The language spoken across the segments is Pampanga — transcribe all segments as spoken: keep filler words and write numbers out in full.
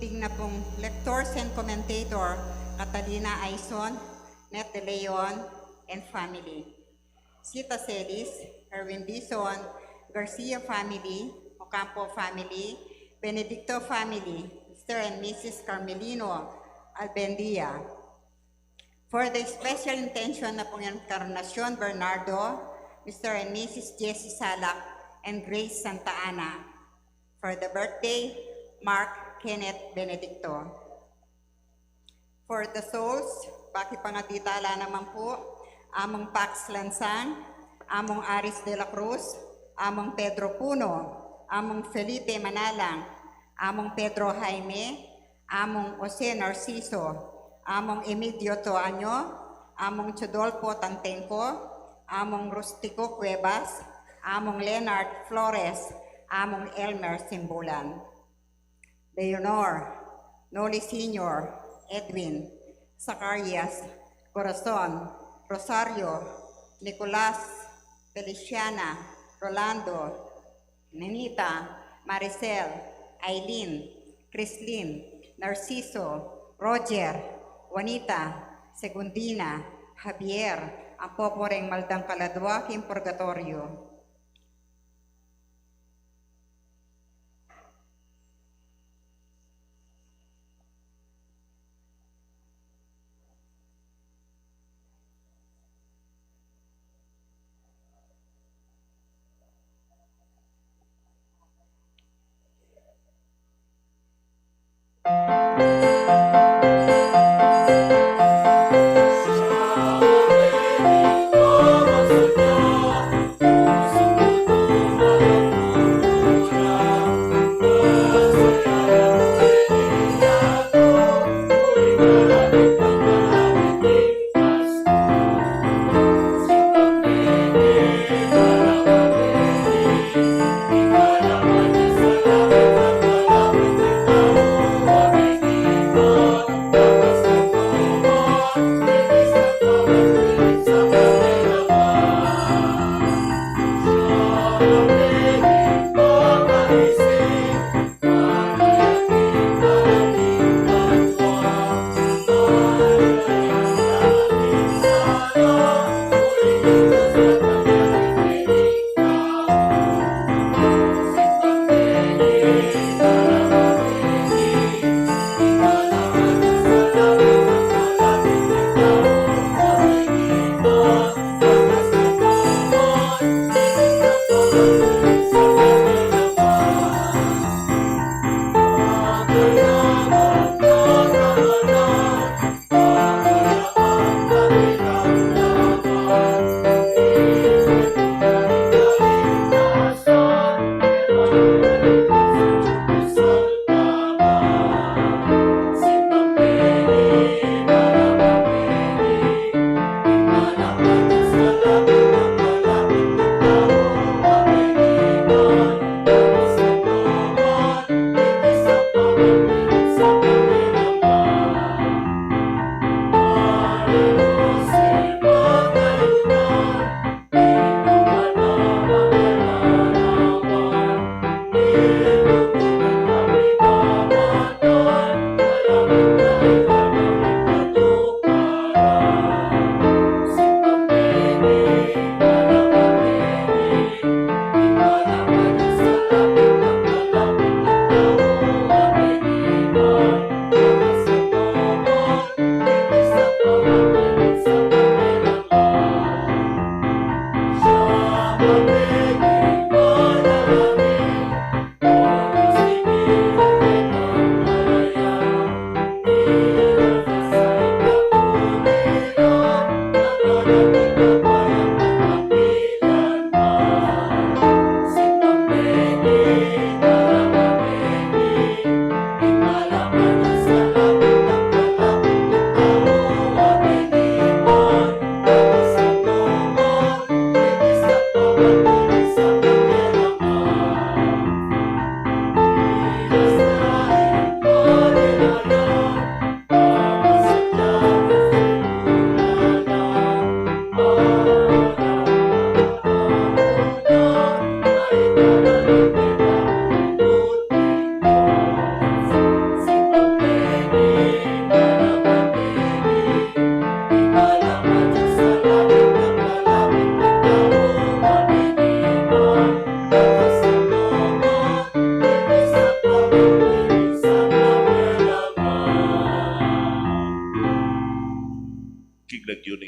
Ding na pung lectors and commentator, Catalina Aison, Net de Leon, and family. Sita Celis, Erwin Dizon, Garcia family, Ocampo family, Benedicto family, Mister and Missus Carmelino Albendia. For the special intention na pung Encarnacion Bernardo, Mister and Missus Jessie Salak, and Grace Santa Ana. For the birthday, Mark Kenneth Benedicto. For the souls, baki pangatitala naman pu, Among Pax Lansang, Among Aris de la Cruz, Among Pedro Puno, Among Felipe Manalang, Among Pedro Jaime, Among Jose Narciso, Among Emilio Toaño, Among Chodolfo Tantengco, Among Rustico Cuevas, Among Leonard Flores, Among Elmer Simbulan. Leonor, Noli Senior, Edwin, Zacarias, Corazon, Rosario, Nicolas, Feliciana, Rolando, Nenita, Maricel, Aileen, Chrislyn, Narciso, Roger, Juanita, Segundina, Javier, ampo pu reng maldang kaladua king purgatoryo.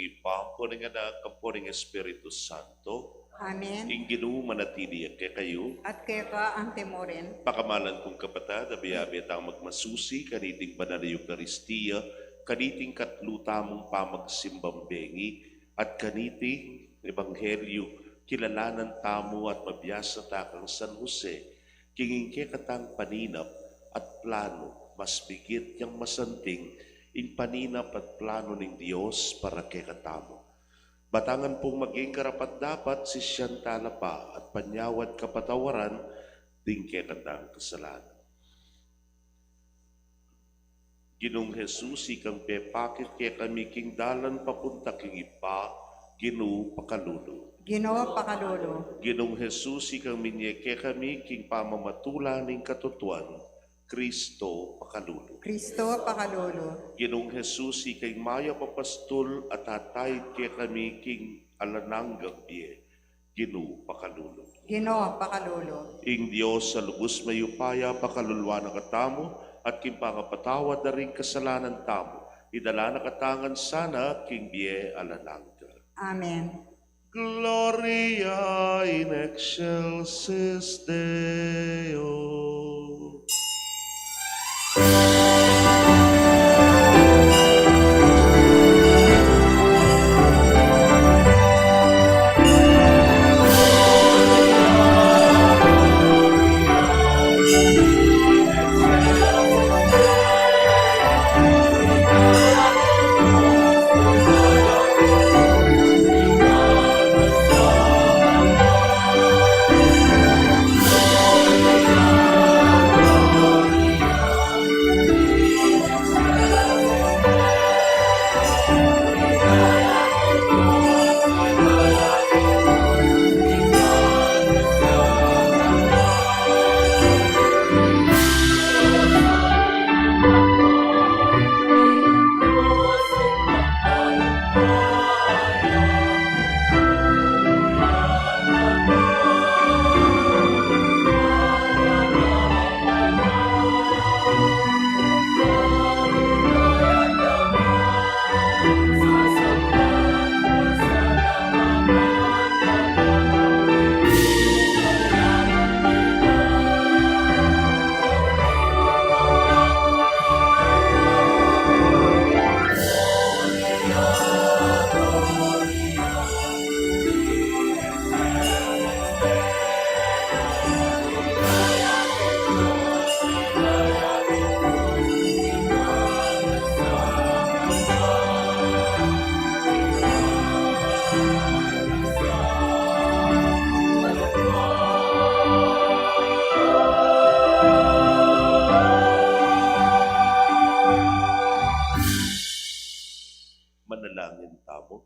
Ibpa, ampo ning Anak, ampo ning Espiritu Santo. Amen. Ing Ginu manatili ya kekayu. At keka antimurin. Pakamalan kung kapatad, abe-abe tang magmasusi kaniting banal a Eukaristia, kaniting katlu tamung pamagsimbang bengi, at kaniting ebanghelyu kilalanan tamu at mabiasa ta kang San Jose, king ing kekatang paninap at planu, mas bigit yang masanting ing paninap at planu ning Dios para kekatamu. Batangan pung maging karapat-dapat sisian tala pa at panyawad kapatawaran ding kekatang kasalanan. Ginung Jesus, ikang pepakit kekami king dalan papunta king Ibpa, Ginu pakalulu. Ginu pakalulu. Ginung Jesus, ikang minye kekami king pamamatula ning katutuan, Kristo pakalulu. Kristo pakalulu. Ginung Jesus, ika ing mayap a pastul a tatayid kekami king alang anggang bie, Ginu pakalulu. Ginu pakalulu. Ing Dios a lubus mayupaya pakaluluan na katamu, at king pangapatawad da ring kasalanan tamu, idala na katamu ngan sana king bie alang angga. Amen. Gloria in excelsis Deo. Manalangin tamu.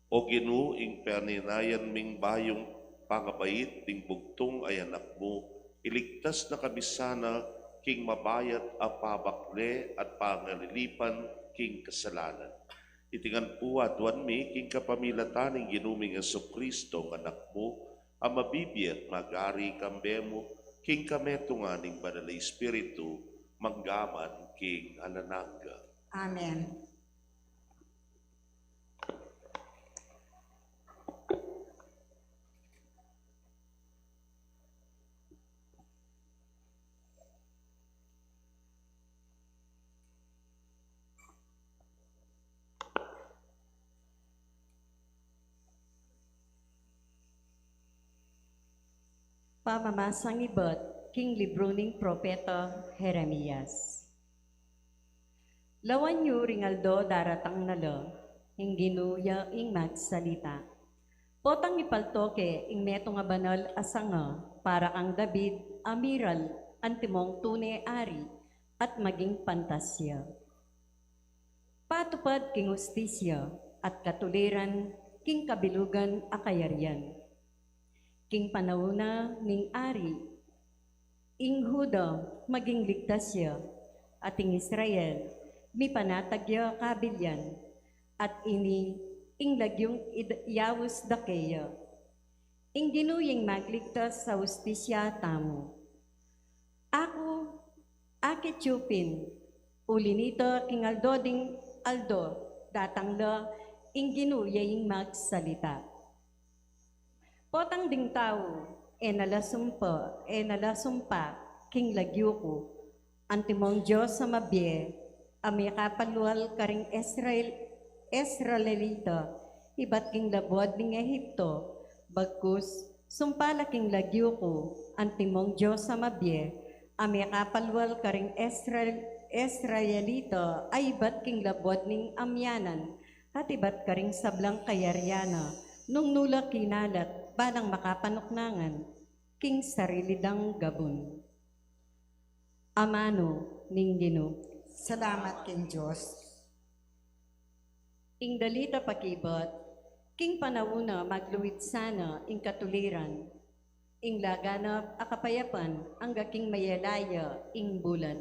O Ginu, ing paninayan ming bayung pangabait ding bugtung a Anak mu, iligtas na kami sana king mabayat a pabakle at pangalilipan king kasalanan. Iti ngan pu aduan mi king kapamilatan ning Ginu ming Jesucristo, a Anak mu, a mabibie at mag-ari kambe mu, king kametungan ning Banal a Espiritu, mangga man king alang angga. Amen. Pamamasang ibat king libru ning propeta Jeremias. Lawan yu ring aldo daratang na la, ing Ginu ya ing magsalita. Potang ipaltoke ing metung a banal a sanga para kang David a miral antimong tune ari at maging pantasya. Patupad king hustisya at katuliran king kabilugan a kayarian. King panaun na ning ari, ing Juda maging ligtas ya, at ing Israel mipanatag ya kabilyan, at ini ing lagyung id-, iyaus da keya. Ing Ginu ing magligtas a hustisya tamu. Aku, akit yu pin, uli nita king aldo ding aldo, Datang la, ing Ginu ya ing magsalita. Potang ding tau, e na la sumpa, e na la sumpa king lagyu ku, antimong Dios a mabie, a mekapalwal karing Israel, Israelita, ibat king labuad ning Ehipto, bagkus sumpa la king lagyu ku, antimong Dios a mabie, a mekapalwal karing Israel, Israelita, a ibat king labuad ning amianan, at ibat karing sablang kayarian na, nung nu la kinalat, ba nang makapanuknangan king sarili dang gabun. Amanu ning Ginu. Salamat king Dios. Ing dalita pakibat, king panaun na magluid sana ing katuliran, ing laganap a kapayapan angga king mayalaya ing bulan.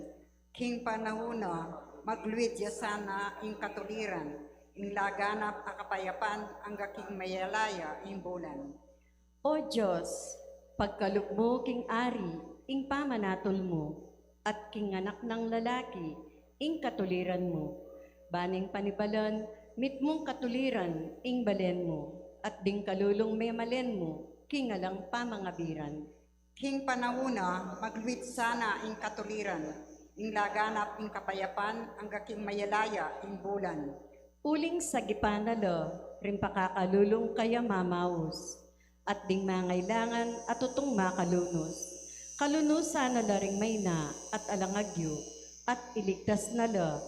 King panaun na magluid ya sana ing katuliran, ing laganap a kapayapan angga king mayalaya ing bulan. O Dios, pagkalub mu king ari ing pamanatul mu, at king anak nang lalaki ing katuliran mu. Ba ning panibalan mitmung katuliran ing balen mu, at ding kalulung memalen mu king alang pamangabiran. King panaun na magluid sana ing katuliran, ing laganap ing kapayapan angga king mayalaya ing bulan. Uling sagipan na la ring pakakalulung kaya mamaus, at ding mangailangan a tutung makalunus. Kalunusan na la ring maina at alang agyu, at iligtas na la,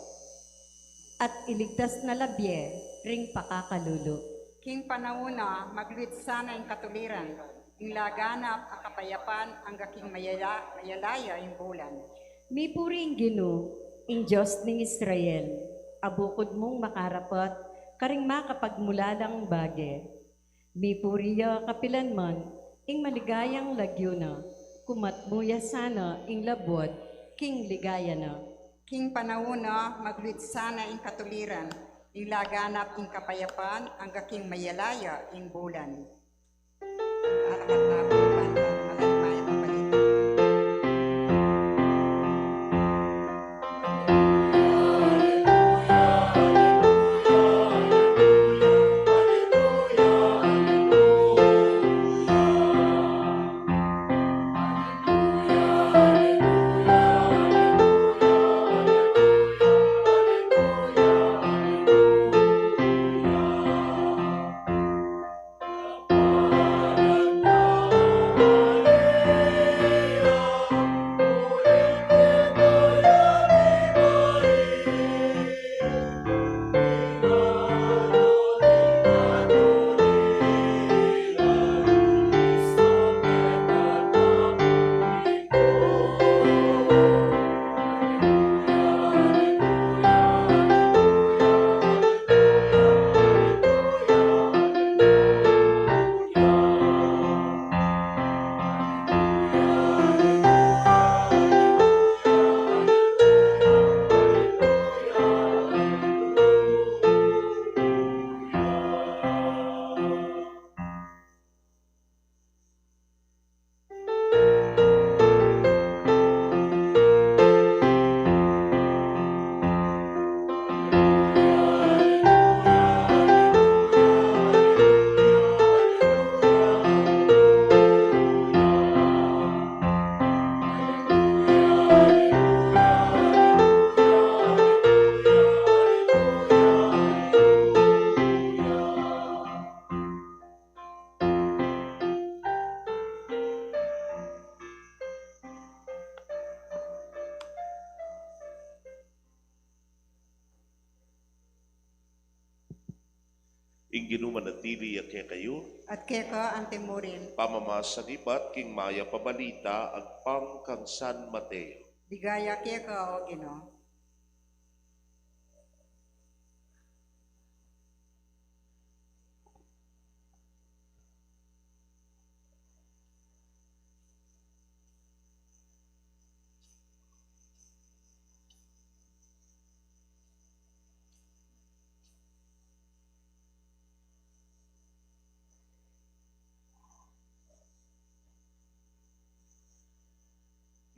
at iligtas na la bie ring pakakalulu. King panaun na magluid sana ing katuliran, ing laganap a kapayapan angga king mayala-, mayalaya ing bulan. Mipuri ing Ginu, ing Dios ning Israel, a bukud mung makarapat karing makapagmulalang bage. Mipuri ya kapilanman ing maligayang lagyu na, kumatmu ya sana ing labuad king ligaya na. King panaun na magluid sana ing katuliran, ing laganap ing kapayapan angga king mayalaya ing bulan. Alakat na po, malalim a balita. Ing Ginu manatili ya kekayu. At keka antimurin. Pamamasan ibat king mayap a balita agpang kang San Mateo. Ligaya keka, O Ginu.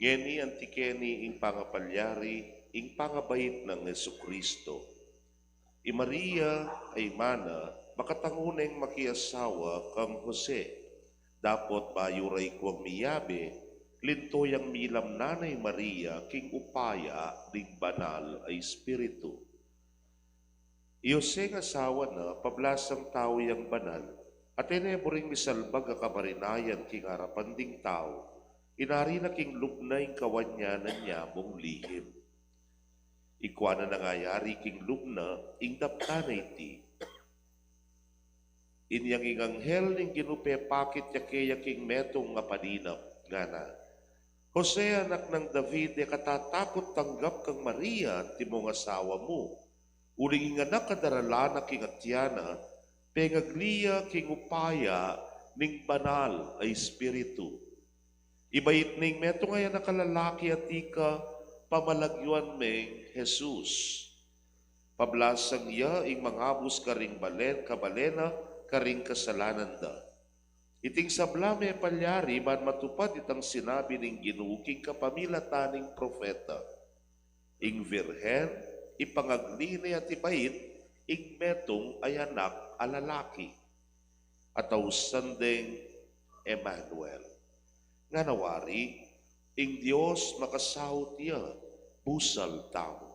Ngeni anti keni ing pangapalyari, ing pangabait nang Jesucristo. I Maria a imana, makatangu neng makiasawa kang Jose. Dapot bayu ra ikuang miyabe, linto yang milamnan na i Maria king upaya ning Banal a Espiritu. I Jose ing asawa na, pablasang tau yang banal, at e ne buring misalbag a kamarinayan king arapan ding tau, inari na king lub na ing kawanyanan ya mung lihim. Ikua na nang ayari king lub na ing daptan a iti. Inyang ing anghel ning Ginu pepakit ya keya king metung a paninap, ngana, Jose, anak nang David, e ka tatakut tanggap kang Maria, antimong asawa mu. Uling ing anak a daralan na king atian na, pengagli ya king upaya ning Banal a Espiritu. Ibait ne ing metung a anak a lalaki a ika pamalagyuan meng Jesus. Pablasang ya ing mangabus karing balen, kabalen na karing kasalanan da. Iting sabla mepalyari ban matupad itang sinabi ning Ginu king kapamilatan ning propeta. Ing Virgen, ipangagli ne at ibait ing metung a anak a lalaki. At ausan deng Emmanuel. Ngana wari, ing Dios makasaut ya busal tamu.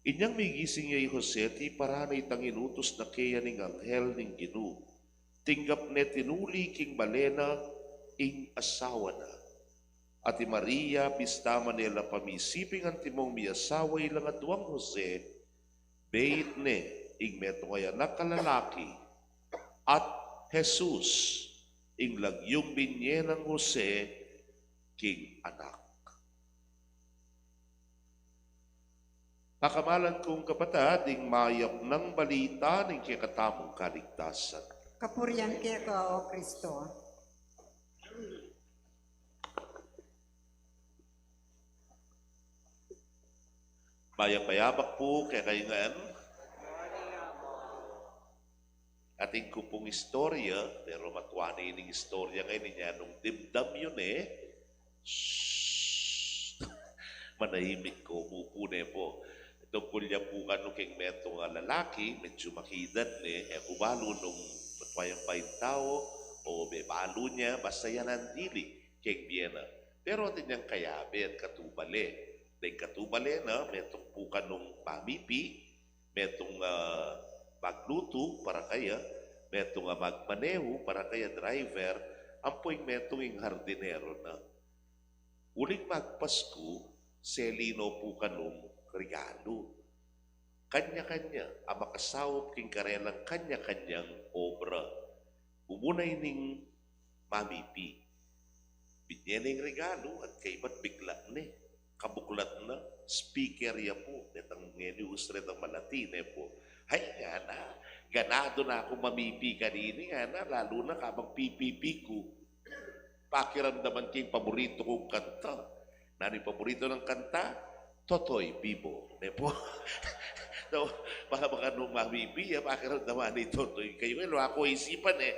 Inyang migising ya i Jose, tiparan na itang inutus na keya ning anghel ning Ginu. Tinggap ne tinuli king balen na ing asawa na. At i Maria, bista man e la pamisiping antimong miasawa ilang aduang Jose, beit ne ing metung a anak a lalaki, at Jesus ing lagyung binye nang Jose king anak. Pakamalan kung kapatad, ing mayap nang balita ning kekatamung kaligtasan. Kapurian keka, O Kristo. Mayap a yabak pu kekayu ngan. Atin ku pung istorya, pero matua ne ining istorya ngeni, inya nung dimdam yu ne, shh, manahimik ko mu pu, ne po. Tungkul ya pu kanu king metung a lalaki, medyu makiedad ne, e ku balu nung matua yang paintau o mebalu ne, basta ya nandili king bie na. Pero atin yang kayabe at katubale. Deng katubale na, metung pu kanung mamipi, metung, ah, maglutu para kaya, metung, ah, magmanehu para kaya, driver, ampo ing metung ing hardinero na. Uling magpasku, seli no pu kanung regalu. Kanya-kanya a makasaup king karelang kanya-kanyang obra. Mumuna ining mamipi. Binye ne ing regalu at kaybat bigla ne, kabuklat na, speaker ya pu, detang ngeni uso retang malati, ne pu. Ay, ngana, ganadu na kung mamipi kanini, ngana, lalu na kabang pipipi ku. Pakiramdaman ke ing paboritu kung kanta. Nanu ing paboritu nang kanta? Toto'y Bibo, ne pu. So, baka, baka nung mamipi ya, pakiramdaman ne i Toto'y, kayu, e, lu aku isipan, e.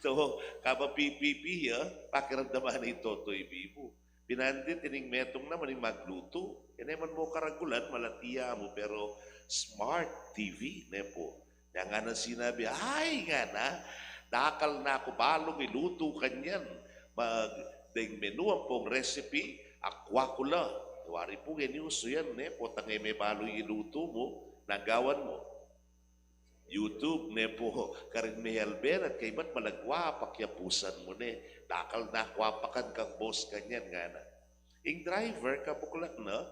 So, kabang pipipi ya, pakiramdaman ne i Toto'y Bibo. Binandit ining metung na, maning maglutu. E ne man mu karagulan, malati ya mu, pero smart T V, ne pu. Nya ngana sinabi, ay, ngana, dakal na ku balung ilutu kanyan. Mag-, deng menu ampong recipe, akua ku la. Wari pu, ngeni usu yan, ne, potang e me balu ilutu mu, nagawan mu. YouTube, ne pu, karin me alben at kaybat malagwa, pakyapusan mu ne. Dakal na ku apakan kang boss kanyan, ngana. Ing driver, kabuklat na,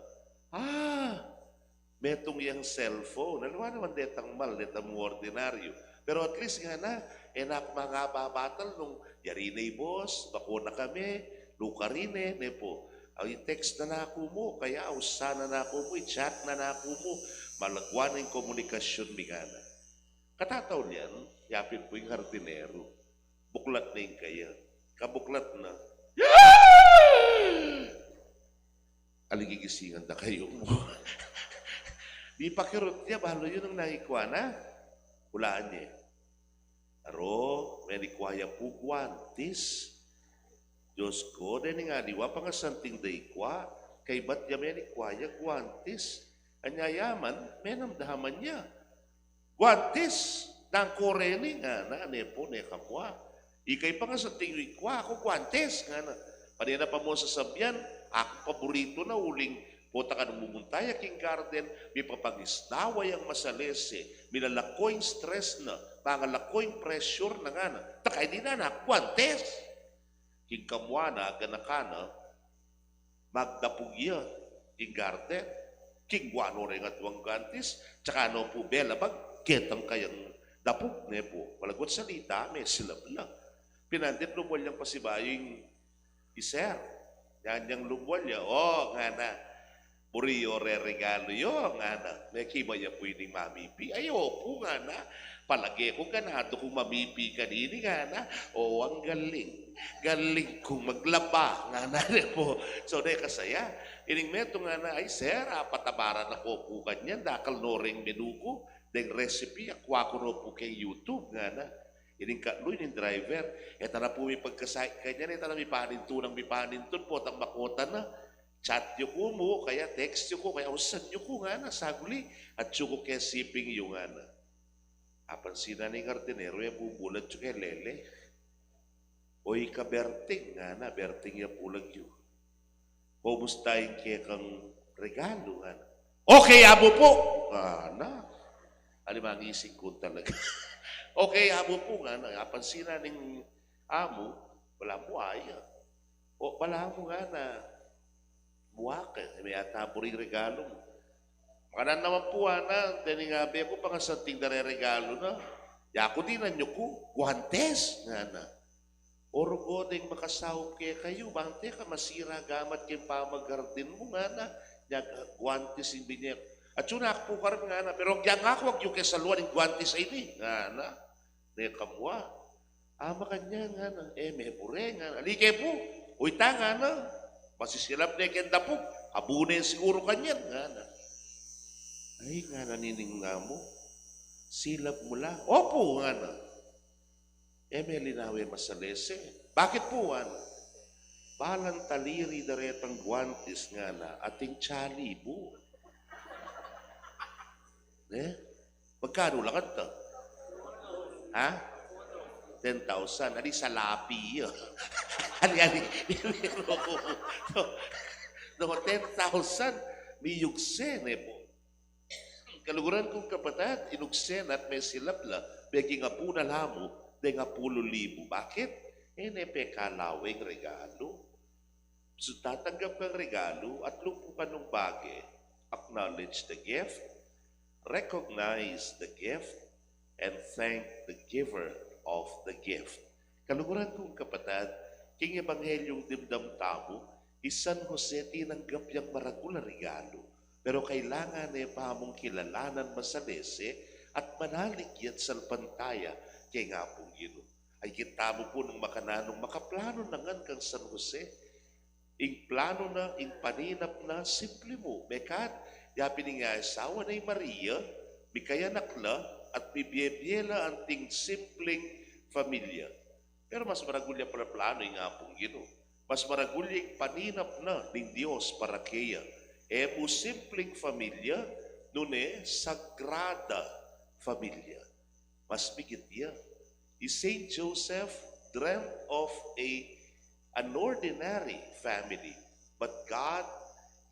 ah, metung yang cellphone. Aliwa naman detang mal, detang ordinaryu. Pero at least ngana, e na ku mangababatal nung yari ne i boss, bako na kami, lukarin ne, ne pu. Ay, i-text na naku mu, kaya usan na naku mu, i-chat na naku mu, malagwa na ing komunikasyun mi ngana. Katataulian, yapin pu ing hardinero. Buklat ne ing kaya. Kabuklat na. Aligigisingan da kayu mu. Di pakirut ya, balu yu nung nang ikua na. Ulaan ye. Aro, menikua ya pu guantis. Dios ku, dening aliwa pangasanting da ikua, kaybat ya menikua ya guantis. Anya yaman, menamdaman ya. Guantes, nang ko reni, ngana, ne pu, ne kamua. Ika i pangasanting yu, ikua ku guantes, ngana. Pane na pa mu sasabian, aku paboritu na uling, pota kanu mumunta ya king garden, mipapangisnawa yang masalese, milalako ing stress na, mangalako ing pressure na, ngana. Taka ini na, na guantes. King kamua na, ganakan na, magdapug ya king garden. King guano reng aduang guantes, tsaka no pu belabag, ketang kayang dapug, ne pu. Malagut salita, mesilab la. Pinandit lumual yang pasibayu ing i Sir. Yan yang lumual ya, o, ngana. Buri yu reregalu yu, ngana. Mekima ya pu ining mamipi? Ay, opu, ngana. Palage ku ganadu kung mamipi kanini, ngana. O, ang galing. Galing kung maglaba, ngana, ne pu. So, ne kasaya. Ining metung, ngana, ay, Sir, apatabaran na ku pu kanyan, dakal no reng menu ku, deng recipe, akua ku no pu keng YouTube, ngana. Ining katlu, ining driver, e ta na pu mipagkasakit kanyan, e ta na mipanintun nang mipanintun, potang makota na. Chat yu ku mu, kaya text yu ku, kaya usan yu ku, ngana, saguli, atyu ku keng siping yu, ngana. Apansinan ning hardinero, e bubulat yu keng lele. Oy, ka Berting, ngana, Berting ya pu lagyu. Kumusta ing kekang regalu, ngana. Okay, amu pu, ngana. Alimangising ku talaga. Okay, amu pu, ngana. Apansinan ning amu, balamu aya. O, balamu, ngana. Buak, e, me yata buri regalu mu. Makanan naman pu, ngana, deni nga be ku pangasanting da reregalu na. Yaku dinan yu ku, guantes, ngana. O rugo deng makasaup kekayu, bang te ka masira gamat keng pamagardin mu, ngana. Nya guantes ing binye ku. Atyu na ku pu karin, ngana, pero agyang aku, agyu ke saluan ing guantes a ini, ngana. Ne kamua. Ama kanyan, ngana, e me bure, ngana. Ali ke pu, o ita, ngana. Masisilab ne keng dapug, abu ne siguru kanyan, ngana. Ay, ngana nining amu, silab mu la? Opu, ngana. E me linawe masalese? Bakit pu, ngana? Balang taliri da retang guantes, ngana, ating tsali bu. Ne? Magkanu la kanta? Ha? Ten thousand. Ali salapi ya. Ali, ali. No, no, ten thousand. Miyugse ne pu. Kaluguran kung kapatad, inugse na at mesilab la, beging apu na la mu deng apulu libu. Bakit? E ne pe kalawe ing regalu. So, tatanggap kang regalu, atlu pu kanung bage: acknowledge the gift, recognize the gift, and thank the giver of the gift. Kaluguran kung kapatad, king ebanghelyung dimdam tamu, i San Jose tinanggap yang maragul a regalu, pero kailangan ne pa mung kilalanan masalese at manalig ya at salpantaya keng Apung Ginu. Ay, kita mu pu nung makananung makaplanu na ngan kang San Jose. Ing planu na, ing paninap na, simple mu. Mekad, ya pin ing asawa na i Maria, mikayanak la, at mibie-bie la anting simpleng familia. Pero mas maragul ya pala planu ing Apung Ginu. Mas maragul ya ing paninap na ning Dios para keya. E mu simpleng familia, nune sagrada familia. Mas mikit ya. I Saint Joseph dreamt of a, an ordinary family, but God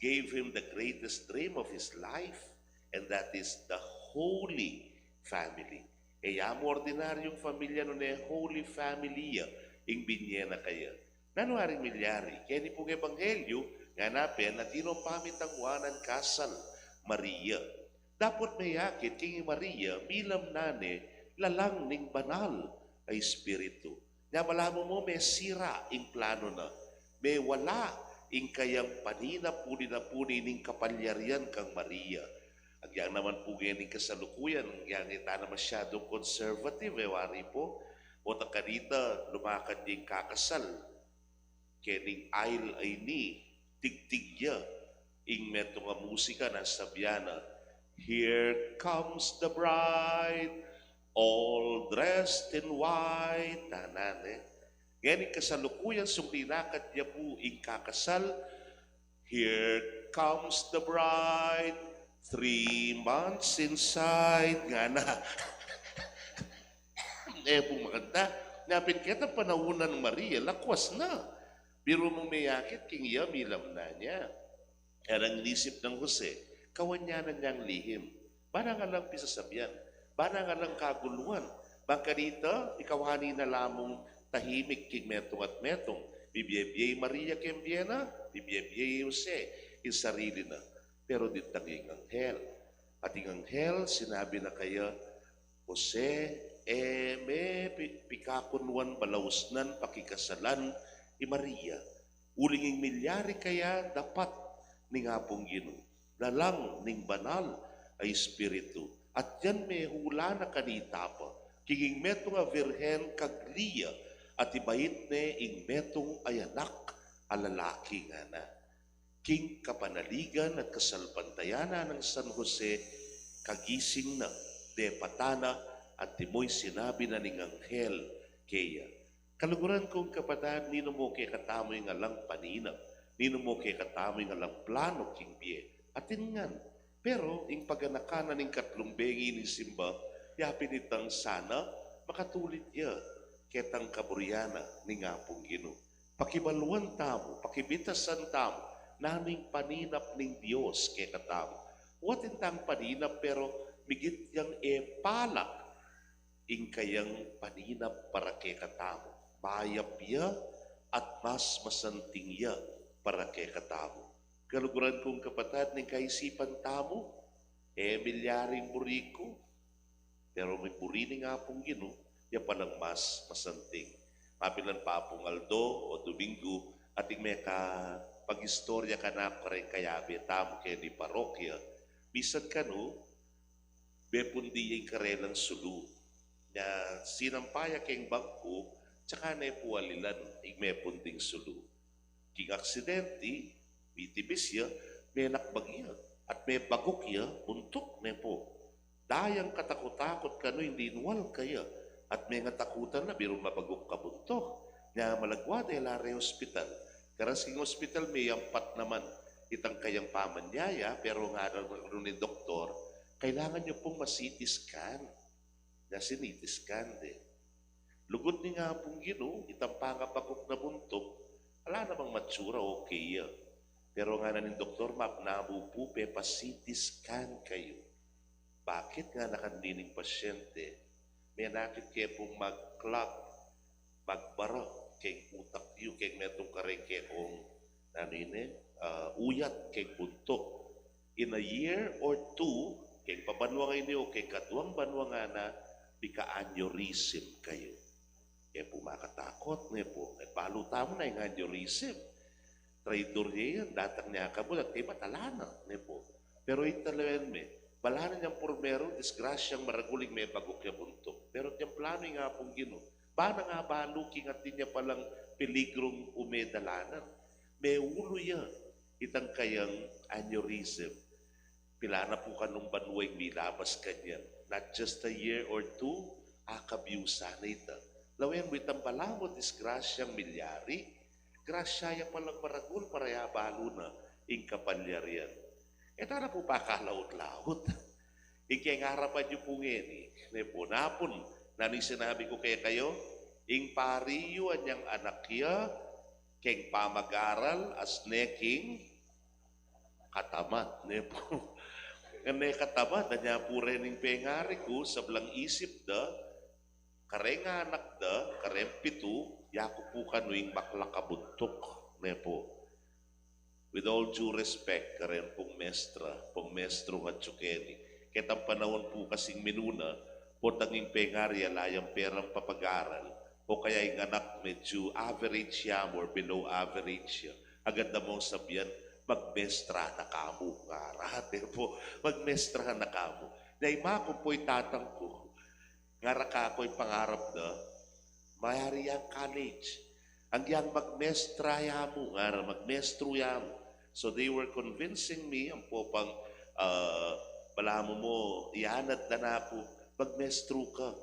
gave him the greatest dream of his life, and that is the Holy Family. E ya mu ordinaryung familia, nune Holy Family ya ing binye na keya. Nanu aring milyari? Keni pung ebanghelyu, ngana pin, atin nong pamitanguanan kasal, Maria. Dapot meyakit king i Maria, milam na ne lalang ning Banal a Espiritu. Nya balamu mu mesira ing planu na, mewala ing kayang paninap-puni-napuni ning kapalyarian kang Maria. Agyang naman pu ngening kasalukuyan, agyang ita na masyadung conservative, e wari pu. Pota kanita, lumakad ya ing kakasal kening aisle a ini, tigtig ya ing metung a musika na sasabian na, "Here comes the bride, all dressed in white." Tanan, e. Ngening kasalukuyan, sung linakad ya pu ing kakasal, "Here comes the bride, Three months inside, ngana. E pung makanta. Nya pin ketang panaun nang Maria, lakwas na. Biru mung meyakit king iya, milam na nya. Alang inisip nang Jose, kawanyanan yang lihim. Bana nga lang pisasabian, bana nga lang kaguluan. Bang kanita, ikawani na la mung tahimik king metung at metung. Bibie-bie i Maria keng bie na, bibie-bie i Jose ing sarili na. Pero ditang ing anghel. At ing anghel, sinabi na kaya, Jose, e me pi-, pikakunwan balausnan pakikasalan i Maria. Uling ing milyari kaya dapat ning Apung Ginu, lalang ning Banal a Espiritu. At yan mehula na kanita pa, king ing metung a birhen kagli ya, at ibait ne ing metung a anak a lalaki, ngana. King kapanaligan at kasalpantayanan nang San Jose, kagising na, depatan na, at imoy sinabi na ning anghel keya. Kaluguran kung kapatad, ninu mu kekatamu ing alang paninap, ninu mu kekatamu ing alang plano king bie, atin ngan. Pero ing paganakan na ning katlung bengi ning simba, yapin itang sana makatulid ya ketang kaburian na ning Apung Ginu. Pakibaluan tamu, pakibitasan tamu, nanu ing paninap ning Dios kekatamu. Wa atin tang paninap, pero migit yang e palak ing kayang paninap para kekatamu. Mayap ya at mas masanting ya para kekatamu. Kaluguran kung kapatad, ning kaisipan tamu, e milyari ing buri ku, pero ing buri ning Apung Ginu, ya palang mas masanting. Mapilan pa pung aldo o Domingo, ating mekapag-istorya kanaku kareng kayabe tamu keni parokya. Misan kanu, mepundi ya ing karelang sulu. Nya sinampa ya keng bangku, tsaka ne pu alilan ing mepundi ning sulu. King aksidenti, mitibis ya, menakbag ya, at mebaguk ya buntuk, ne pu. Dayang katakut-takut kanu ing linwal kaya, at mengatakutan la, biru mabaguk ka buntuk. Nya malagwa de la reng ospital. Karas king ospital, meyampat naman itang kayang pamanyaya, pero ngana kanu ning doktor, kailangan yu pung ma-C T scan. Nya si-C T scan de. Lugud ning Apung Ginu, itang pangabaguk na buntuk, ala namang matsura, okay ya. Pero ngana ning doktor, mapnamu pu, pepa-C T scan kayu. Bakit? Ngana kanining pasyente, menakit ke pung mag-clot, magbara keng utak yu, keng metung kareng kekong, nanu ini, ah, uyat keng buntuk. In a year or two, keng pabanua ngeni o keng kaduang banua ngana, mika-aneurysm kayu. E pu makatakut, ne pu. E balu tamu na ing aneurysm. Traidor ya yan, datang ne akabud at kaybat ala na, ne pu. Pero ita lawen me, balanan yang purmeru, disgrasyang maragul ing mebaguk ya buntuk. Pero atin planu ning Apung Ginu, bana nga balu king atin ya palang peligrung ume dalanan. Meulu ya itang kayang aneurysm. Pila na pu kanung banua ing milabas kanyan. Not just a year or two, akabiusan na ita. Lawen mu itang balamu disgrasyang milyari, grasya ya palang maragul para ya balu na ing kapalyarian. E ta na pu pakalaut-laut. Ing keng arapan yu pu ngeni, ne pu, napun, nanu ing sinabi ku kekayu, ing pari yu anyang anak ya, keng pamag-aral, as ne king katamad, ne pu. Ngeni katamad, anya pu reng pengari ku, sablang isip da, kareng anak da, kareng pitu, yaku pu kanu ing maklak a buntuk, ne pu. With all due respect, kareng pung mestra, pung mestru ngan atyu keni. Ketang panaun pu kasing minuna, potang ing pengari ala yang perang papag-aral, o kaya ing anak medyu average ya mu or below average ya. Agad da mung sabian, magmestra na ka mu, ngara, ne pu, magmestra na ka mu. Nya ima ku pu, i tatang ku, ngara kaku ing pangarap da, mayari yang college. Agyang magmestra ya mu, ngara, magmestru ya mu. So they were convincing me, ampo pang, ah, balamu mu, iyanad da na ku, magmestru ka.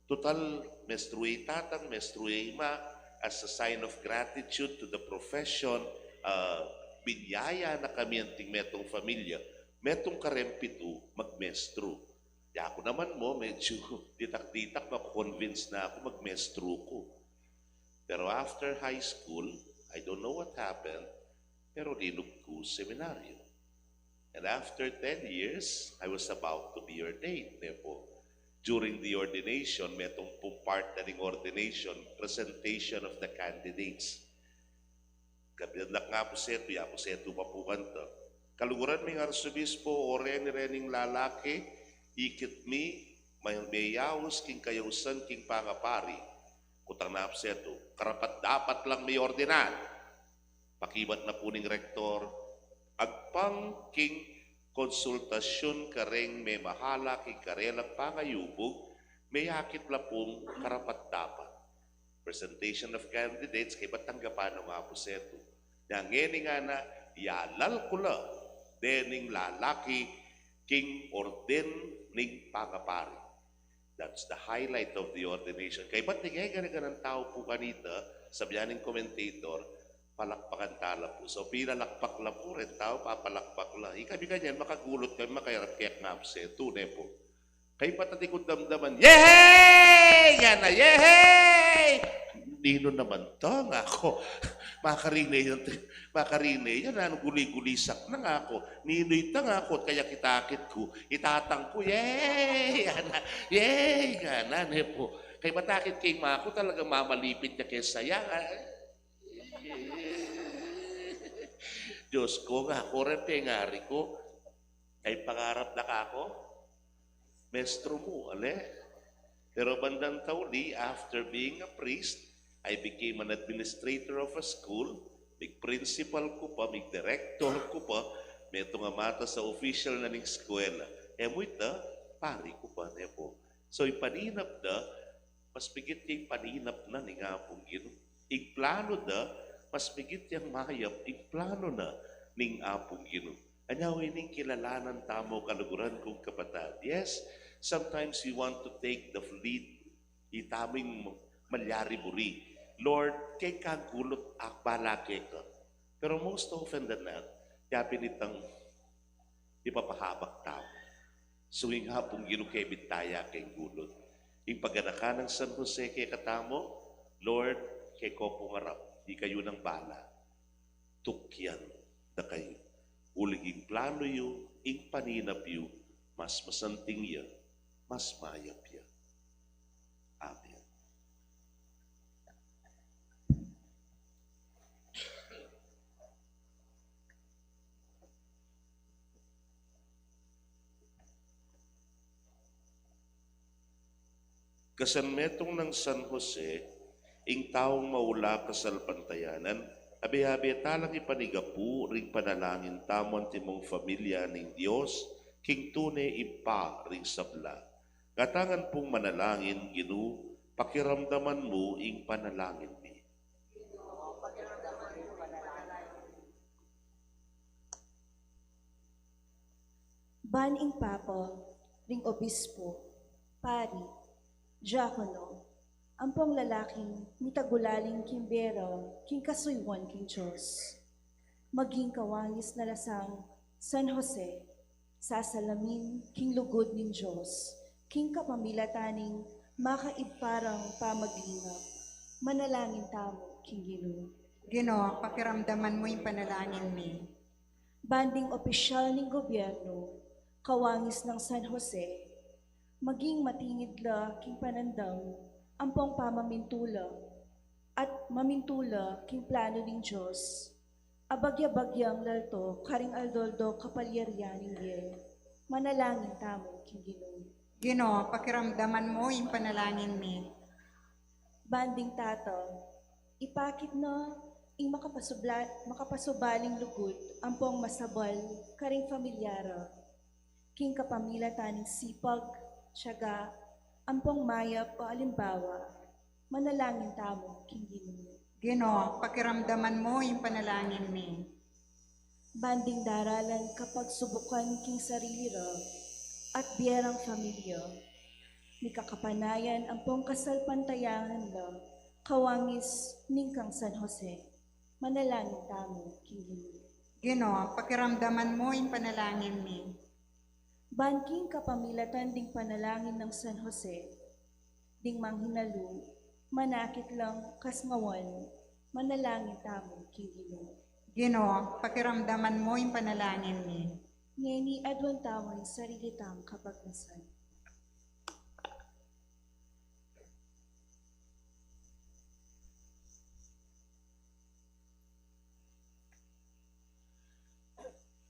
Tutal, mestru ya i tatang, mestru ya i ima, as a sign of gratitude to the profession, ah, binyaya na kami anting metung familia, Metung kareng pitu magmestru. Yaku naman mu, medyu ditak-ditak, maku-convince na ku magmestru ku. Pero after high school, I don't know what happened, pero linub ku seminaryo. And after ten years, I was about to be ordained, ne pu. During the ordination, metung pung part na ning ordination, presentation of the candidates. Kabilang nga pu setu, ya pu setu pa pu kanita. Kaluguran ming Arsobispo, o reni rening lalaki, ikit mi, may, meyaus king kayausan king pangapari. Kutang na pu setu, karapat-dapat lang mi ordinan. Pakibat na pu ning rektor, agpang king konsultasyun kareng memahala king karelang pangayubug, meyakit la pung karapat-dapat. Presentation of candidates, kaybat tanggapan no nga pu setu. Nya ngeni ngana, yalal ku la dening lalaki king orden ning pangapari. That's the highlight of the ordination. Kaybat ning egana-ganang tau pu kanita, sabi ning commentator, palakpakan tala pu. So, pilalakpak la pu reng tau, papalakpak la. Ikami kanyan, makagulut kami, makayarap kaya nga pu setu, ne pu. Kaybat atin kung damdaman, "Yehey!" Ngana, "Yehey!" Ninu naman ta, ngaku. Makarine ya, makarine ya, nanu guli-gulisak na, ngaku. Ninu ita, ngaku, kaya kitakit ku, i tatang ku, "Yehey!" Ngana, "Yehey!" Ngana, ne pu. Kaybat akit keng ima ku, talagang mamalipit ya keng saya. Diyos ku, ngaku, reng pengari ku, kaybat pangarap na kaku, mestru mu, ale? Pero bandang tauli, after being a priest, I became an administrator of a school, mig-principal ku pa, mig-director ku pa, metung a mata sa official na ning eskwela. E mu ita, pari ku pa, ne pu. So, ing paninap da, mas migit ya ing paninap na ning Apung Ginu. Ing planu da, mas migit yang mayap ing planu na ning Apung Ginu. Anya, ining kilalanan tamu, kaluguran kung kapatad. Yes, sometimes we want to take the lead. Ita ming malyari buri. Lord, keka gulut, ak bala keka. Pero most often than not, yapin itang ipapahabak tamu. Suling Apung Ginu, kebit taya keng gulut. Ing paganakan nang San Jose kekatamu, Lord, keko pung arap, ikayu nang bala. Tukyan da kayu. Uling ing planu yu, ing paninap yu, mas masanting ya, mas mayap ya. Amen. Kasan metung nang San Jose, ing taung maula kasalpantayanan, abe-abe talang ipanigapu ring panalangin tamu antimong familia ning Dios, king tune Ibpa ring sabla. Katangan pung manalangin, Ginu, pakiramdaman mu ing panalangin mi. Ban ing Papa, ring Obispo, Pari, Diakono, ampong lalaking mitagulaling king bera king kasuyuan king Dios. Maging kawangis na la sang San Jose, sasalamin king lugud ning Dios, king kapamilatan ning makaibpa rang pamaglingap. Manalangin tamu king Ginu. Ginu, pakiramdaman mu ing panalangin mi. Ban ding opisyal ning gobyerno, kawangis nang San Jose, maging matingid la king panandam ampong pamamintula, at mamintula king planu ning Dios, a bagya-bagyang lalto karing aldo-aldo kapalyarian ning bie. Manalangin tamu king Ginu. Ginu, pakiramdaman mu ing panalangin mi. Ban ding tata, ipakit na ing makapasubla-, makapasubaling lugud ampong masabal karing familia ra. King kapamilatan ning sipag, tiyaga, ampong mayap a alimbawa, manalangin tamu king Ginu. Ginu, pakiramdaman mu ing panalangin mi. Ban ding daralan kapagsubukan king sarili ra at bie rang familia, mikakapanayan ampong kasalpantayanan la kawangis ning kang San Jose. Manalangin tamu king Ginu. Ginu, pakiramdaman mu ing panalangin mi. Ban king kapamilatan ding panalangin nang San Jose, ding manghinalu, manakit lang kasngawan, manalangin tamu king Ginu. Ginu, pakiramdaman mu ing panalangin mi. Ngeni aduan tamu ing sarili tang kapagnasan.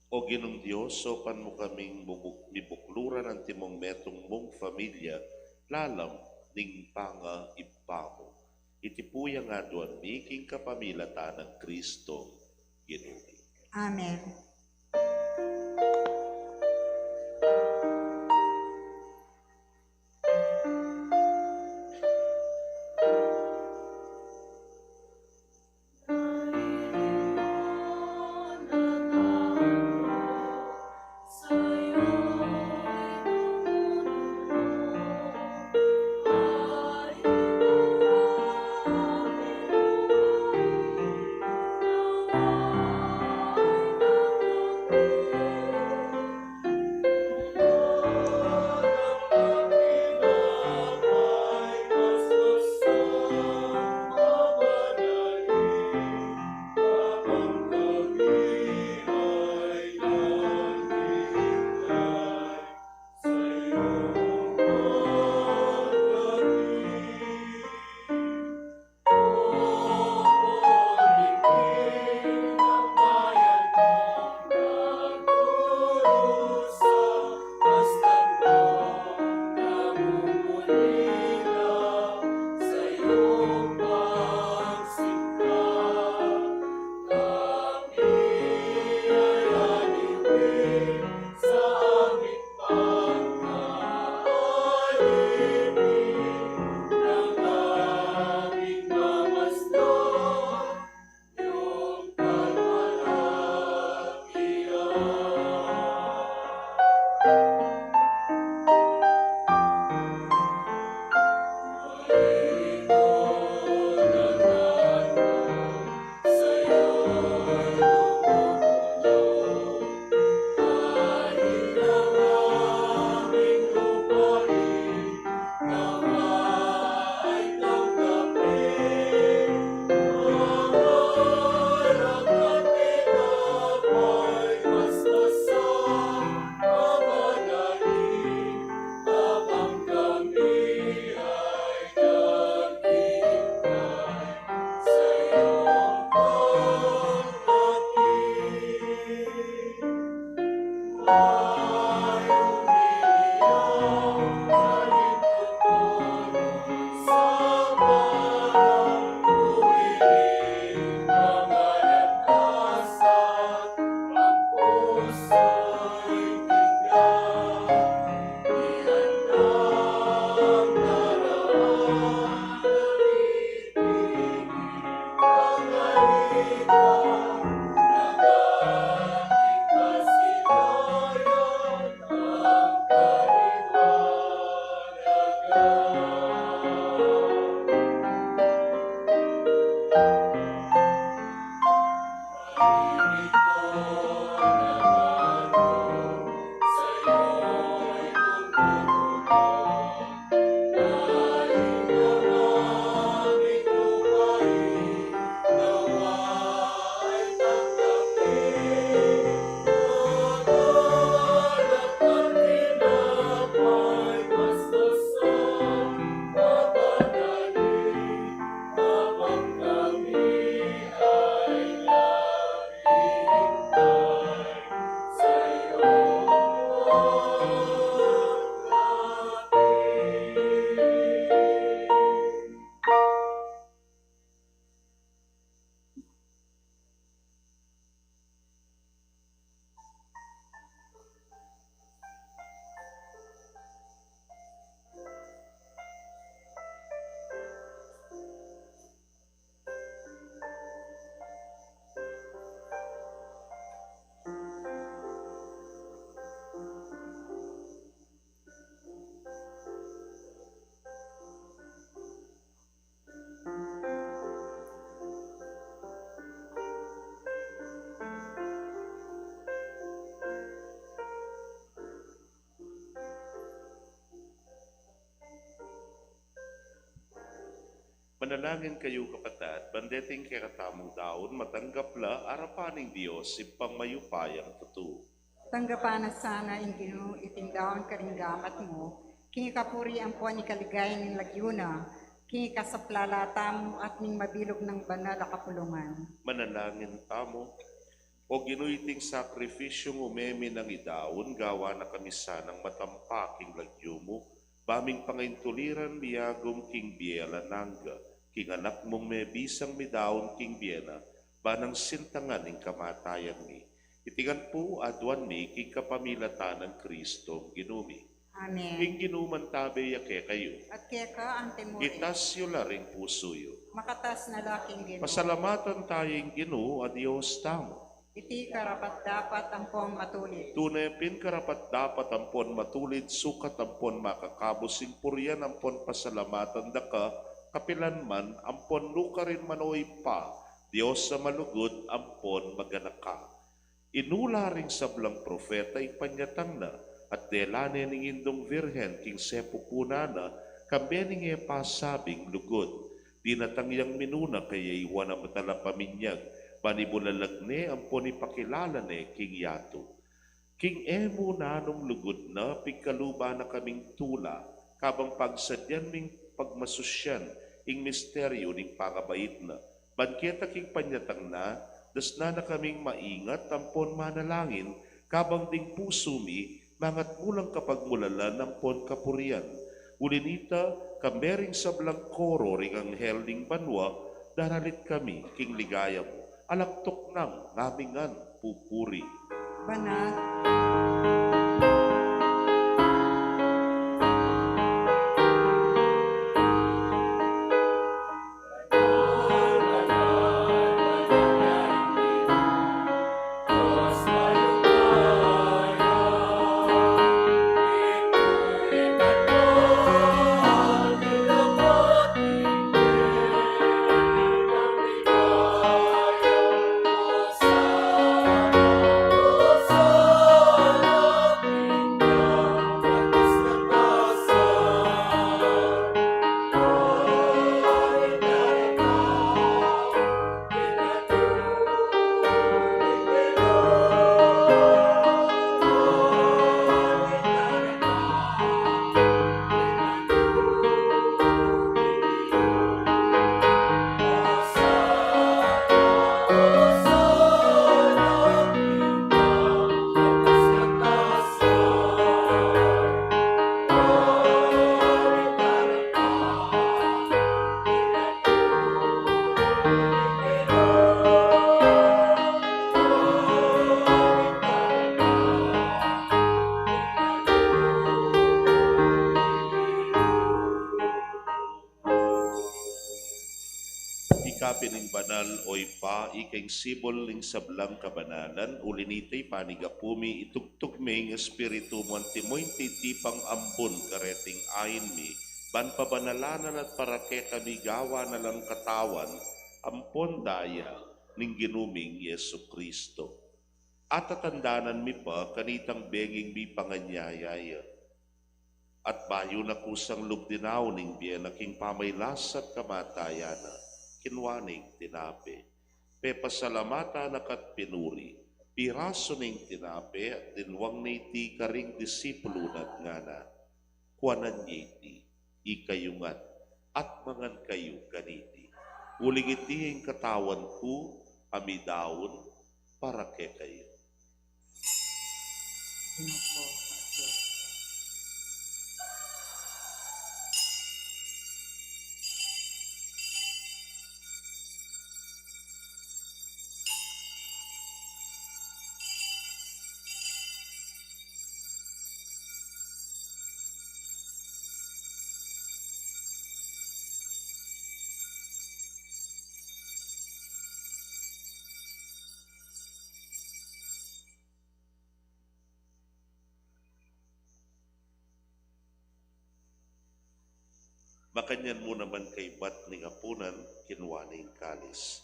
O Ginung Dios, saupan mu kaming bubu-, mibukluran antimong metung mung familia, lalam ning pangaibpa mu. Iti pu ing aduan mi king kapamilatan nang Kristong Ginu mi. Amen. Manalangin kayu, kapatad, ban deting kekatamung daun matanggap la arapan ning Dios, Ibpang mayupayang tutu. Tanggapan na sana ing Ginu iting daun karing gamat mu, king ikapuri ampon ikaligaya ning lagyu na, king ikasaplala tamu at ning mabilug nang banal a kapulungan. Manalangin tamu. O Ginu, iting sakrifisyung ume mi nang idaun, gawa na kami sanang matampak king lagyu mu, ba ming pangaintuliran miyagum king bie alang angga, king Anak mung mebisang midaun king bie na, ba nang sintangan ing kamatayan mi. Iti ngan pu aduan mi king kapamilatan nang Kristong Ginu mi. Amen. Ing Ginu mantabe ya kekayu. At keka anti mu rin. Itas yu la ring pusu yu. Makatas na la king Ginu. Pasalamatan taya ing Ginu a Dios tamu. Iti karapat-dapat ampon matulid. Tune pin karapat-dapat ampon matulid, sukat ampon makakabus ing purian ampon pasalamatan da ka, kapilan man ampon nukarin man, o Ibpa, Dios a malugud ampon maganaka. Inula ring sablang propeta ing panyatang na, at dela ne ning Indung Virgen king sepupunan na, kambe ning e pasabing lugud. Dinatang yang minuna kaya i Juan a Matalapaminyag, ban ibulalag ne ampon ipakilala ne king yatu. King e mu nanung lugud na, pigkaluban na kaming tula, kabang pagsadyan ming pagmasusyan ing misteryu ning pangabait na. Ban keta king panyatang na, dasnan na kaming maingat ampon manalangin, kabang ding pusu mi mangatmu lang kapagmulalan ampon kapurian. Uli nita, kambe ring sablang koro ring anghel ning banua, daralit kami king ligaya mu, alang tuknang ngamingan pupuri. Banal. Ika pin ing banal, o Ibpa, ika ing sibul ning sablang kabanalan, uli nita ipanigapu mi, itugtug me ing Espiritu mu antimo ing titipang ambun kareting ain mi, ban pabanalan na la at para kekami gawan na lang katawan ampon daya ning Ginu ming Jesucristo. Atatandanan mi pa kanitang benging mipanganyaya ya, at bayu na kusang lub dinaun ing bie na king pamailas at kamatayan na, kinua ne ing tinape, pepasalamatan na ka't pinuri, pirasu ne ing tinape at dinwang ne iti karing disipulu na at ngana: Kuanan ye iti, ikayu ngan, at mangan kayu kaniti. Uling iti ing katawan ku a midaun para kekayu. Ginu ku at Dios ku. Makanyan mu naman kaybat ning apunan, kinua ne ing kalis.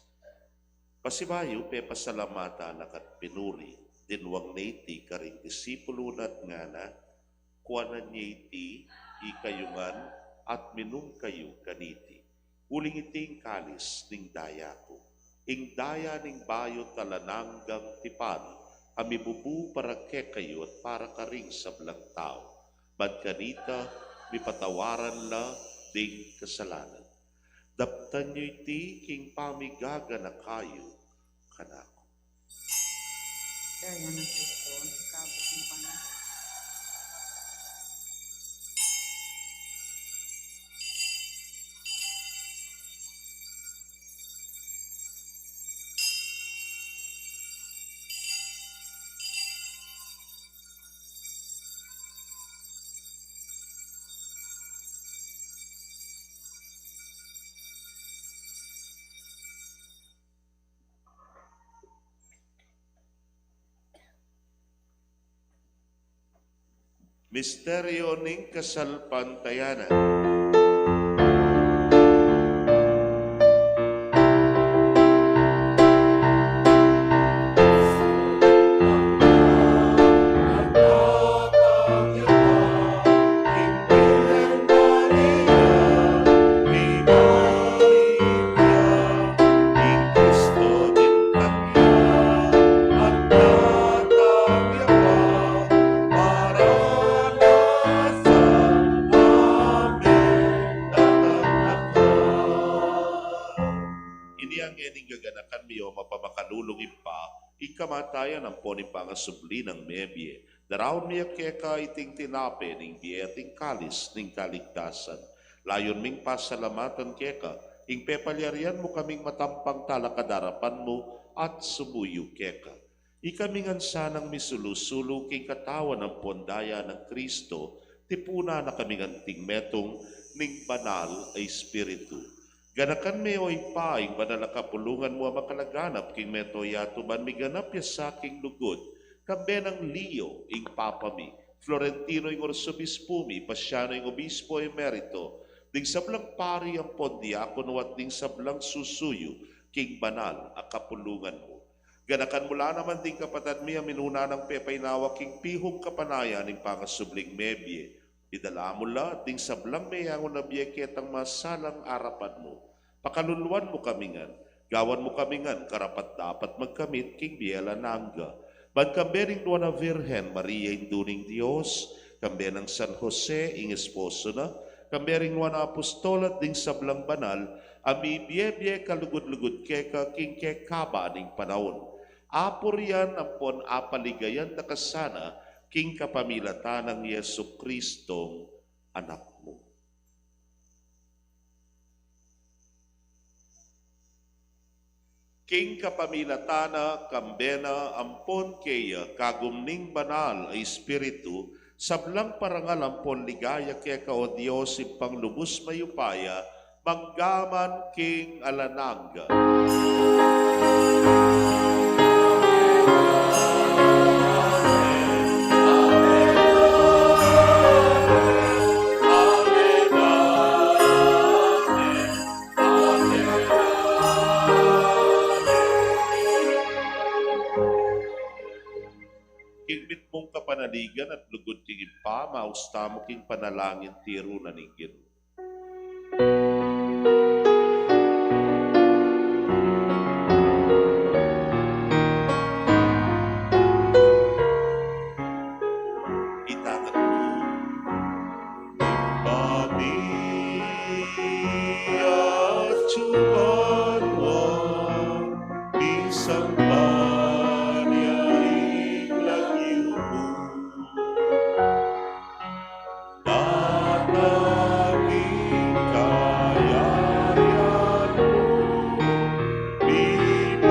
Pasibayu, pepasalamatan na ka't pinuri, dinwang ne iti karing disipulu na at ngana: Kuanan ye iti, ikayu ngan, at minum kayu kaniti. Uling iti ing kalis ning daya ku, ing daya ning bayu't alang anggang tipan, a mibubu para kekayu at para karing sablang tau. Ban kanita, mipatawaran la ding kasalanan. Daptan yu iti king pamigaganaka yu kanaku. Daya nang Kristo, ikabus mu kami. Misteryo ning kasalpantayanan. Ini ngeni ing gaganakan mi, o mapamakalulung Ibpa, ing kamatayan ampon ing pangasubli nang mebie. Daraun mi keka iting tinape ning bie at ing kalis ning kaligtasan. Layun ming pasalamatan keka ing pepalyarian mu kaming matampang talakad king arapan mu at sumuyu keka. Ikami ngan sanang misulu-sulu king katawan ampon daya nang Kristo, tipunan na kaming anting metung ning Banal a Espiritu. Ganakan me, o Ibpa, ing banal a kapulungan mu a makalaganap king mabilug a yatu, ban miganap ya sa king lugud, kambe nang Leo ing Papa mi, Florentino ing Arsobispu mi, Pasiano ing Obispo Emerito, ding sablang pari ampon diakono at ding sablang susuyu king banal a kapulungan mu. Ganakan mu la naman ding kapatad mi a minuna nang pepainawa king pihung kapanayan ning pangasubling mebie. Idala mu la ding sablang meyangu na bie ketang masalang arapan mu. Pakaluluan mu kami ngan, gawan mu kami ngan karapat-dapat magkamit king bie alang angga. Ban kambe ning Nuan a Virgen Maria, Indu ning Dios, kambe nang San Jose, ing esposo na, kambe ring nuan a apostol at ding sablang banal a mibie-bie kalugud-lugud keka king kekaba ning panaun, apurian ampon apaligayan da ka sana king kapamilatan nang Jesucristong Anak mu. King kapamilatan na, kambe na, ampon keya, kagum ning Banal a Espiritu, sablang parangal ampon ligaya keka, o Dios, Ibpang lubus mayupaya, mangga man king alang angga. King mitmung kapanaligan at lugud king Ibpa, maus tamu king panalangin tiru na ning Ginu. Itangat mu. Maria Chubanwa, isang banya ing lagyu mu. Datang ing kayarian mu, mipamitan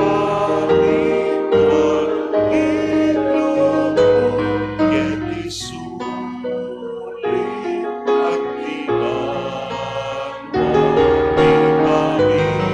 ing lub mu, keti sulip anti banwa, mipamitan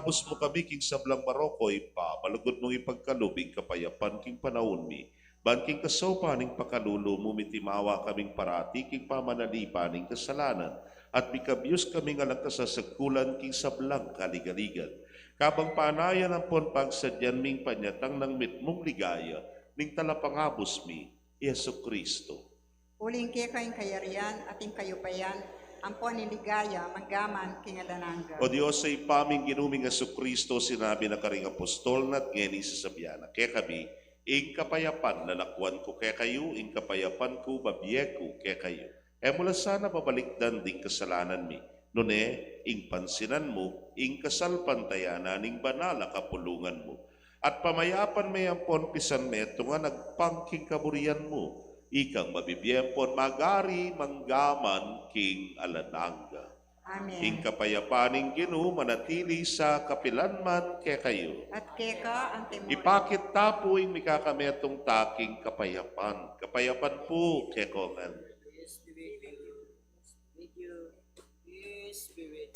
Pus mu kami king sablang marok, o Ibpa, malugud mung ipagkalub ing kapayapan king panaun mi. Ban king kasaupan ning pakalulu mu, mitimawa kaming parati king pamanalipan ning kasalanan, at mikabius kaming alang kasasagkulan king sablang kaligaligan. Kabang panayan ampon pagsadyan ming panyatang nang mitmung ligaya ning Talapangabus mi, i Jesucristo. Uling keka ing kayarian, at ing kayupayan, ampon ing ligaya, mangga man king alang angga. O Dios, Ibpa ming Ginu ming Jesucristo, sinabi na karing apostol na, at ngeni sasabian na kekami, ing kapayapan lalakwan ku kekayu, ing kapayapan ku babie ku kekayu. E mu la sana babalikdan ding kasalanan mi, nune ing pansinan mu ing kasalpantayanan ning banal a kapulungan mu. At pamayapan me ampon pisan metung a nagpang king kaburian mu, ikang mabibie ampon mag-ari mangga man king alang angga. Amen. Ing kapayapan ning Ginu manatili sa kapilan man kekayu. At keka anti mo. Ipakit ta pu ing mikakametung ta king kapayapan. Kapayapan pu kekongan. With you. With your spirit.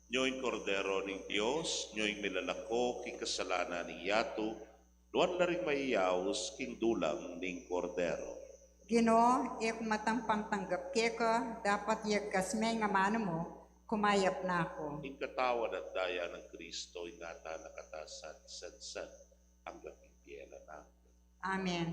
Nyo ing Kordero ning Dios, nyo ing milalako king kasalanan ning yatu, nuan la ring mayayaus king dulang ning Kordero. Ginu, e ku matampang tanggap keka, dapot yagkas me ing amanu mu, kumayap na ku. Ing katawan at daya nang Kristo, ingatan na katasan, sansan, angga king bie alang angga. Amen.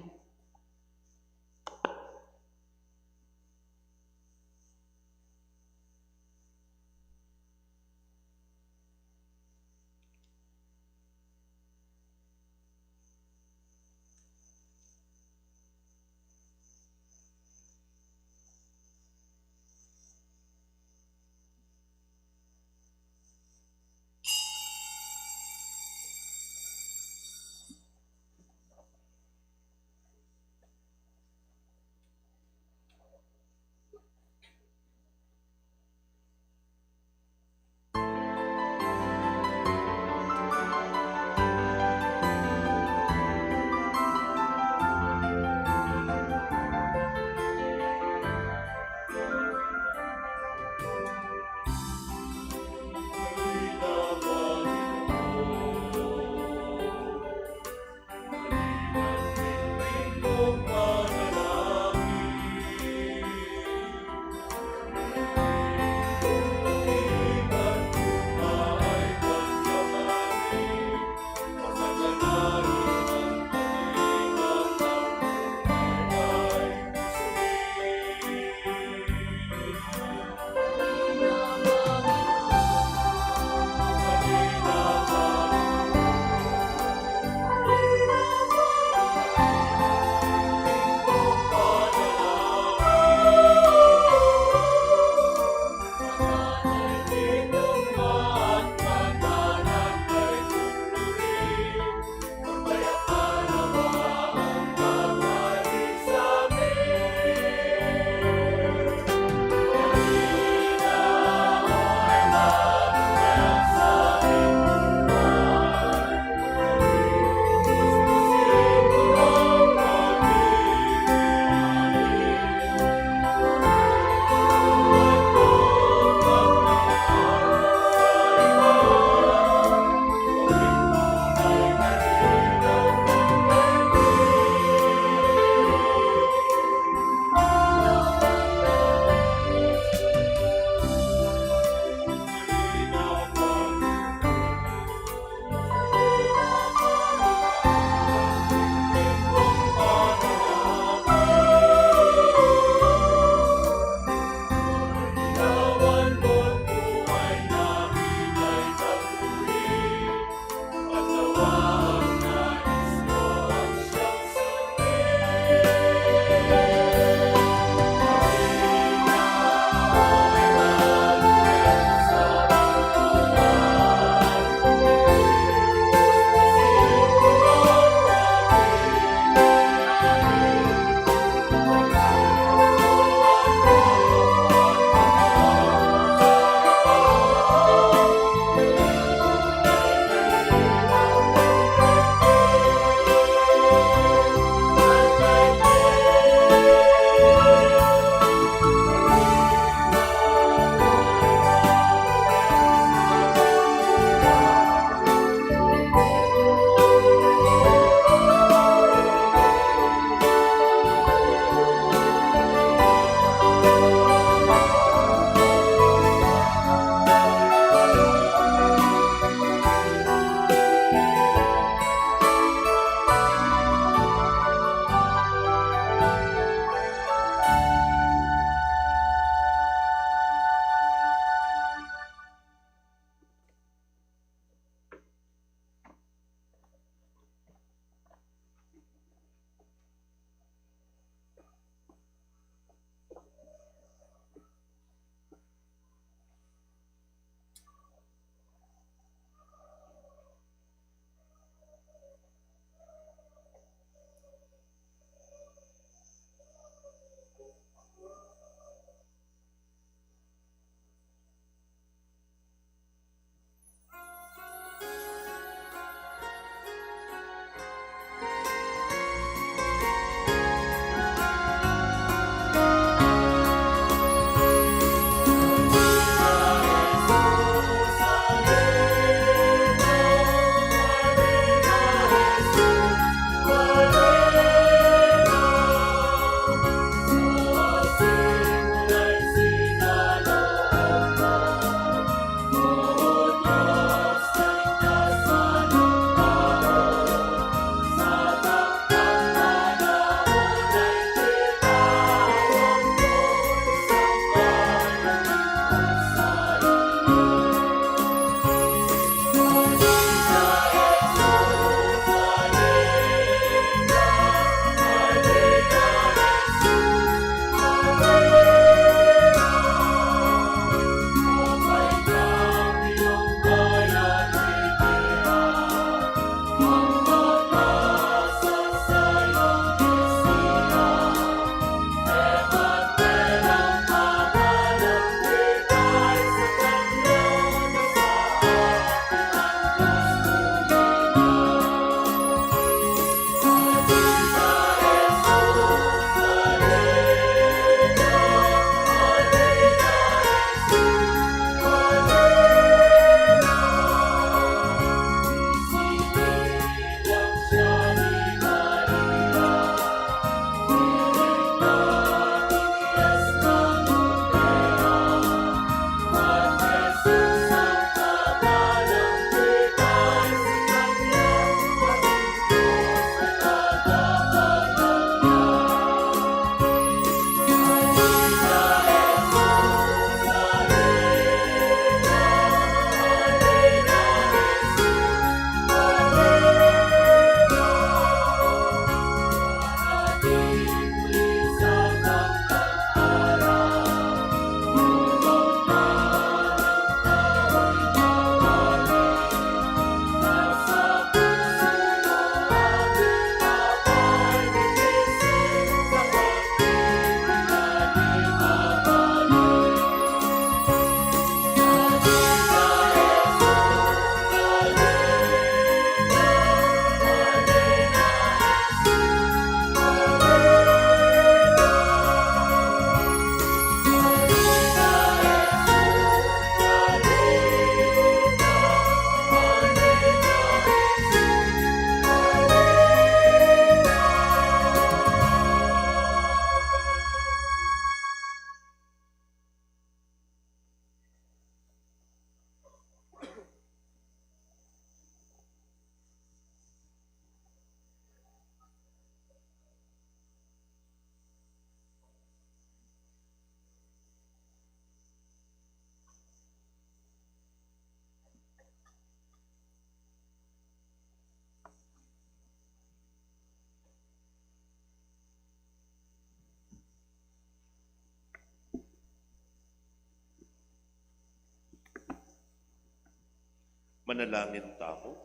Manalangin tamu.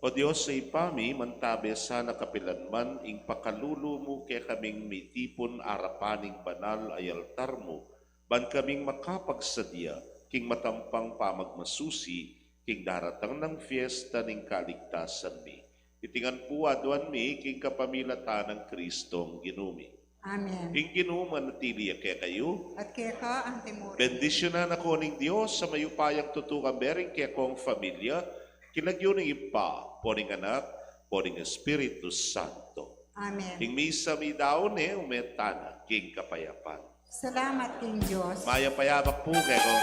O Dios a Ibpa mi, mantabe sana kapilan man ing pakalulu mu kekaming mitipun arapan ning banal a altar mu, ban kaming makapagsadya king matampang pamagmasusi king daratang nang fiesta ning kaligtasan mi. Iti ngan pu aduan mi king kapamilatan nang Kristong Ginu mi. Amen. Ing Ginu manatili ya kekayu. At keka antimurin. Bendisyunan na kayu ning Dios a mayupayang tutu, kambe ring kekong familia, king lagyu ning Ibpa, ampo ning Anak, ampo ning Espiritu Santo. Amen. Ing misa mi daun ne, ume tana king kapayapan. Salamat king Dios. Mayap a yabak pu kekong.